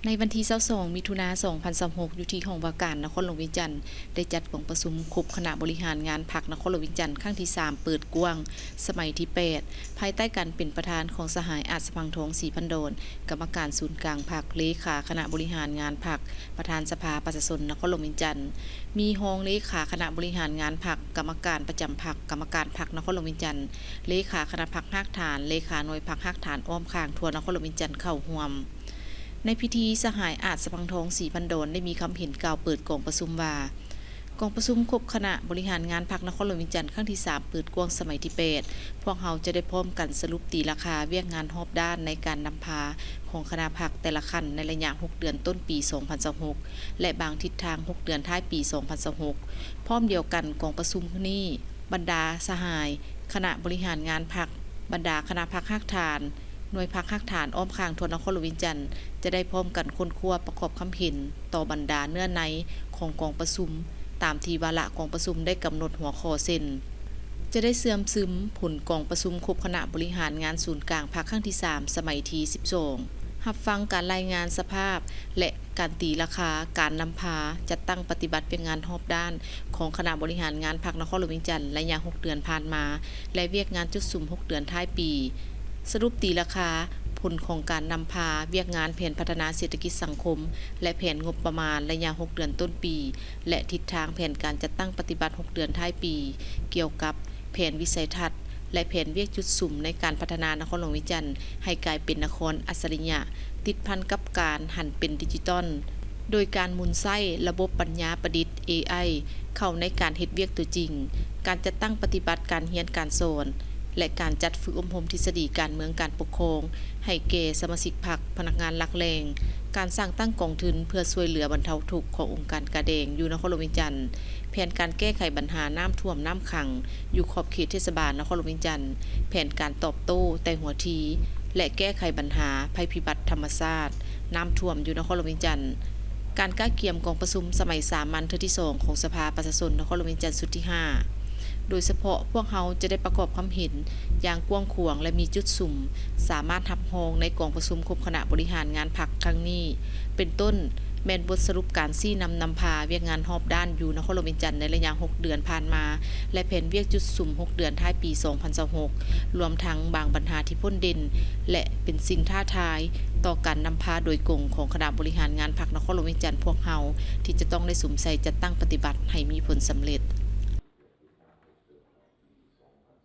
ໃນວັນທີຊາວສອງ ມິຖຸນາ ສອງພັນຊາວຫົກ ຢູ່ທີ່ຫ້ອງວ່າການນະຄອນຫຼວງວຽງຈັນ ໄດ້ຈັດກອງປະຊຸມຄົບຄະນະບໍລິຫານງານພັກນະຄອນຫຼວງວຽງຈັນ ຄັ້ງທີສາມ ເປີດກວ້າງ ສະໄໝທີແປດ ພາຍໃຕ້ການເປັນປະທານຂອງສະຫາຍ ອາດສະພັງທອງ ສີພັນດອນ ກຳມະການສູນກາງພັກ, ເລຂາຄະນະບໍລິຫານງານພັກ, ປະທານສະພາປະຊາຊົນນະຄອນຫຼວງວຽງຈັນ, ມີຮອງເລຂາຄະນະບໍລິຫານງານພັກ, ກຳມະການປະຈຳພັກ, ກຳມະການພັກນະຄອນຫຼວງວຽງຈັນ, ເລຂາຄະນະພັກຮາກຖານ, ເລຂາໜ່ວຍພັກຮາກຖານອ້ອມຂ້າງທົ່ວນະຄອນຫຼວງວຽງຈັນເຂົ້າຮ່ວມ. ໃນພິທີ, ສະຫາຍ ອາດສະພັງທອງ ສີພັນດອນ ໄດ້ມີຄຳເຫັນກ່າວເປີດກອງປະຊຸມວ່າ, ກອງປະຊຸມຄົບຄະນະບໍລິຫານງານພັກນະຄອນຫຼວງວຽງຈັນ ຄັ້ງທີສາມ ເປີດກວ້າງສະໄໝທີແປດ ພວກເຮົາຈະໄດ້ພ້ອມກັນສະຫຼຸບຕີລາຄາວຽກງານຮອບດ້ານໃນການນຳພາຂອງຄະນະພັກແຕ່ລະຂັ້ນໃນໄລຍະຫົກເດືອນຕົ້ນປີສອງພັນຊາວຫົກ ແລະ ບາງທິດທາງຫົກເດືອນທ້າຍປີສອງພັນຊາວຫົກ ພ້ອມດຽວກັນ, ກອງປະຊຸມມື້ນີ້ ບັນດາສະຫາຍຄະນະບໍລິຫານງານພັກ, ບັນດາຄະນະພັກຮາກຖານ, ໜ່ວຍພັກຮາກຖານອ້ອມຂ້າງທົ່ວນະຄອນຫຼວງວຽງຈັນ ຈະໄດ້ພ້ອມກັນຄົ້ນຄວ້າປະກອບຄຳເຫັນຕໍ່ບັນດາເນື້ອໃນຂອງກອງປະຊຸມ ຕາມທີ່ວາລະກອງປະຊຸມໄດ້ກຳນົດຫົວຂໍ້ ເຊັ່ນ: ຈະໄດ້ເຊື່ອມຊຶມຜົນກອງປະຊຸມຄົບຄະນະບໍລິຫານງານສູນກາງພັກຄັ້ງທີສາມ ສະໄໝທີສິບສອງ, ຮັບຟັງການລາຍງານສະພາບ ແລະ ການຕີລາຄາການນຳພາຈັດຕັ້ງປະຕິບັດວຽກງານຮອບດ້ານຂອງຄະນະບໍລິຫານງານພັກນະຄອນຫຼວງວຽງຈັນ ໄລຍະຫົກເດືອນຜ່ານມາ ແລະ ວຽກງານຈຸດສຸມຫົກເດືອນທ້າຍປີ, ສະຫຼຸບຕີລາຄາຜົນຂອງການນຳພາວຽກງານແຜນພັດທະນາເສດຖະກິດສັງຄົມ ແລະ ແຜນງົບປະມານໄລຍະຫົກເດືອນຕົ້ນປີ ແລະ ທິດທາງແຜນການຈັດຕັ້ງປະຕິບັດຫົກເດືອນທ້າຍປີ ກ່ຽວກັບແຜນວິໄສທັດ ແລະ ແຜນວຽກຈຸດສຸມໃນການພັດທະນານະຄອນຫຼວງວຽງຈັນໃຫ້ກາຍເປັນນະຄອນອັດສະລິຍະ ຕິດພັນກັບການຫັນເປັນດິຈິຕອນ ໂດຍການໝູນໃຊ້ລະບົບປັນຍາປະດິດ ເອໄອ ເຂົ້າໃນການເຮັດວຽກຕົວຈິງ, ການຈັດຕັ້ງປະຕິບັດການຮຽນການສອນ ແລະ ການຈັດຝຶກອົບຮົມທິດສະດີການເມືອງການປົກຄອງໃຫ້ແກ່ສະມາຊິກພັກ, ພະນັກງານຫຼັກແຫຼ່ງ, ການສ້າງຕັ້ງກອງທຶນເພື່ອຊ່ວຍເຫຼືອບັນເທົາທຸກຂອງອົງການກາແດງຢູ່ນະຄອນຫຼວງວຽງຈັນ, ແຜນການແກ້ໄຂບັນຫານ້ຳຖ້ວມນ້ຳຂັງຢູ່ຂອບເຂດເທດສະບານນະຄອນຫຼວງວຽງຈັນ, ແຜນການຕອບໂຕ້ແຕ່ຫົວທີ ແລະ ແກ້ໄຂບັນຫາໄພພິບັດທຳມະຊາດ ນ້ຳຖ້ວມຢູ່ນະຄອນຫຼວງວຽງຈັນ, ການກະກຽມກອງປະຊຸມສະໄໝສາມັນເທື່ອທີສອງຂອງສະພາປະຊາຊົນນະຄອນຫຼວງວຽງຈັນຊຸດທີຫ້າ ໂດຍສະເພາະພວກເຮົາຈະໄດ້ປະກອບຄຳເຫັນຢ່າງກວ້າງຂວາງ ແລະ ມີຈຸດສຸມ ສາມາດຮັບຮອງໃນກອງປະຊຸມຄົບຄະນະບໍລິຫານງານພັກຄັ້ງນີ້ ເປັນຕົ້ນ ແມ່ນບົດສະຫຼຸບການຊີ້ນຳນຳພາວຽກງານຮອບດ້ານຢູ່ນະຄອນຫຼວງວຽງຈັນໃນໄລຍະຫົກເດືອນຜ່ານມາ ແລະ ແຜນວຽກຈຸດສຸມຫົກເດືອນທ້າຍປີສອງພັນຊາວຫົກ ລວມທັງບາງບັນຫາທີ່ພົ້ນເດັ່ນ ແລະ ເປັນສິ່ງທ້າທາຍຕໍ່ການນຳພາໂດຍກົງຂອງຄະນະບໍລິຫານງານພັກນະຄອນຫຼວງວຽງຈັນພວກເຮົາ ທີ່ຈະຕ້ອງໄດ້ສຸມໃສ່ຈັດຕັ້ງປະຕິບັດໃຫ້ມີຜົນສຳເລັດ.